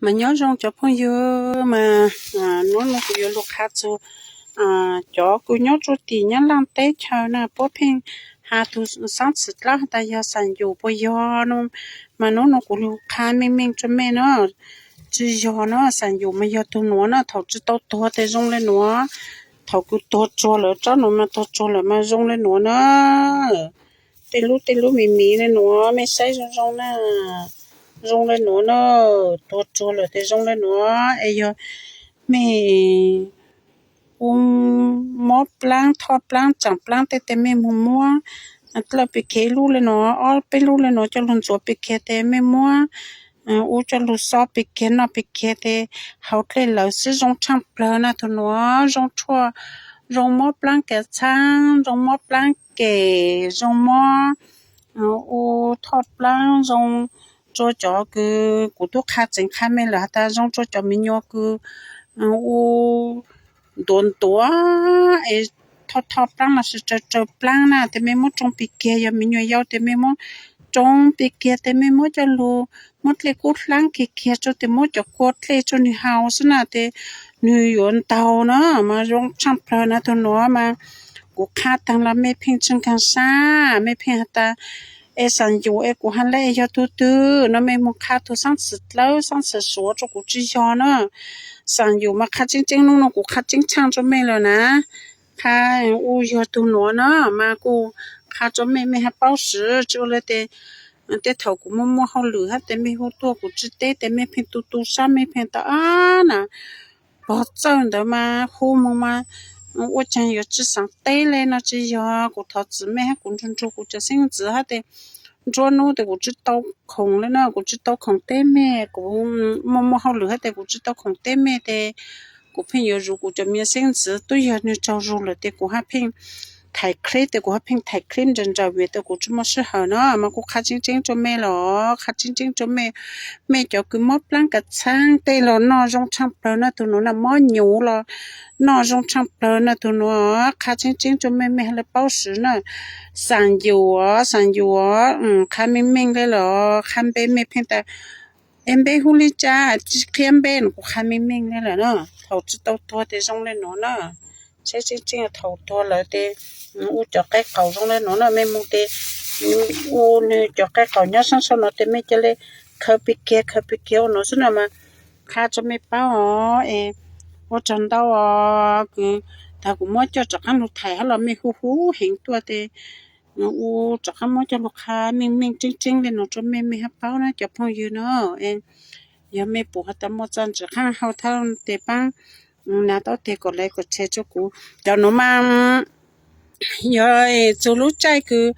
Mas nyob zoo cov phooj ywg, mas hnub no kuv yuav lug qha txug cov kws nyob rua tim Nyab Laaj teb chaws na, puab pheej has tug xaab txwm dlawb has tas yog xaam yum puas yog no. Mas hnub no kuv lug qha meej meej rua mej na, tsi yog na, xaam yum mas yog tug nuav na, thaum tsi tau tuag tes zoo le nuav, thaum kws tuag tsuag lawm, tsob nuav mas tuag tsuag lawm mas zoo le nuav na. Tej lub tej lub miv miv le nuav, mej saib zoo zoo na, zoo le nuav na, tuag tsuag lawm tes zoo le nuav. Es yog mej ua mob plaab, thoj plaab, tsaam plaab tej tes mej moog muab dlawb pig khe ib lub le nuav, ob peb lub le nuav coj lug ntxuav pig khe tes mej muab ua coj lug xob pig khe noj pig khe tes haus dlej lawm xwb zoo tshaaj plawg na tug nuav, zoo tshuaj, zoo mob plaab kav txhaab, zoo mob plaab kem, zoo mob ua thoj plaab, zoo rua cov kws kuv tub qha tseev qha mej lawm has tas zoo rua cov miv nyuas kws ua ntuav ntuav es thoj thoj plaab los sis tsawg tsawg plaab na tes mej muab tsoo pig khe, yog miv nyuas yau tes mej muab tsoo pig khe tes mej muab coj lug muab dlej kub hlaab kig kiag rua tes muab cov kua dlej rua nwg haus xwb na tes nwg yuav ntaug na, mas zoo tshaaj plawg na tug nuav mas kuv qha taag los mej pheej tsi nkaag sab, mej pheej has tas es xaam yum es kuv has le yog tug twg no, mej moog qha tug xaab txwm dlawb xaab txwm suav rua kuv tsi yog na. Xaam yum mas qha tseeb tseeb, nub no kuv qha tseeb tshaaj rua mej lawm na, qha ua yog tug nuav na, mas kuv qha rua mej, mej hab paub swv tsi ua le tes tej thaum kuv muaj muaj hauj lwm hab tes mej hu tuaj kuv tsi teb tes mej pheej tu tu sab, mej pheej tas ab na pog txawj ntawd mas hu moog mas ua caag yuav tsi xaav teb le no tsi yog. Kuv thov txim mej hab kuv nrug nrug kuv cov xeeb ntxwv hab tes nruab nub tes kuv tsi tau khoom le na, kuv tsi tau khoom teb mej, kuv muaj muaj hauj lwm hab tes kuv tsi tau khoom teb mej tes kuv pheej yuav zuv kuv cov me xeeb ntxwv, tub yog nwg tsaug zug lawm tes kuv hab pheej thaij clip tes kuv hab pheej thaij clip nrawm nrawm vim tas kuv tsi muaj sij hawm na, mas kuv qha tseeb tseeb rua mej los qha tseeb tseeb rua mej. Mej cov kws mob plaab kav txhaab tej los noj zoo tshaaj plawg na tug nuav na, mob nyuv los noj zoo tshaaj plawg na tug nuav, qha tseeb tseeb rua mej, mej hab le paub swv na. Xaam yum, xaam yum, qha meej meej le los qha npe mej pheej tas es npe hu le caag tsi qhia npe no, kuv qha meej meej le lawm na. Thaum tsi tau tuag tes zoo le nuav na, tseeb tseeb thaum tuag lawm tes ua cov qe qaum zoo le nuav na, mej moog tes ua nwg cov qe qaum nyob saab sau no tes mej ca le khaws pig kiag khaws pig kiag ua nuav xwb na mas qha rua mej paub os. Es ua tsaug ntau os, kws thaum kuv muab coj rov qaab lug thaij hab los mej hu hu heev tuaj tes ua rov qaab muab coj lug qha meej meej tseeb tseeb le nuav rua mej, mej hab paub na cov phooj ywg na. Yog mej pum has tas muaj txaj ntswm qaab hau thab tes paab nav taub teg kom like kom share rua kuv. Cov nuav mas yog txug lub caij kws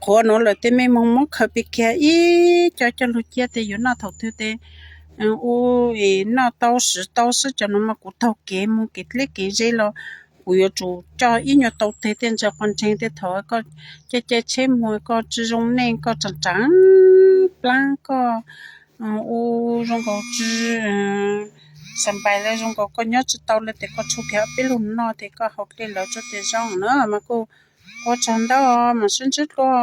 qhuav nuav lawm tes mej moog muab khaws pig kiag ib co coj lug ciab tes yuav noj thaum twg tes ua noj tau swv tau xwb. Cov nuav mas kuv taug kev moog kev dleb kev ze los kuv yuav tsum coj ib nyuag tau teg tej ntsaws quas ntseeg tej thaum koj caij caij tsheb moog koj tsi zoo neej koj tsaam tsaam plaab koj ua zoo nkaus tsi xa npais le zoo nkaus koj nyob tsi tau le tes koj tshuj kiag ob peb lug noj tes koj haus dlej lawm rua tes zoo na mas kuj ua tsaug ntau mas sib ntsib dlua.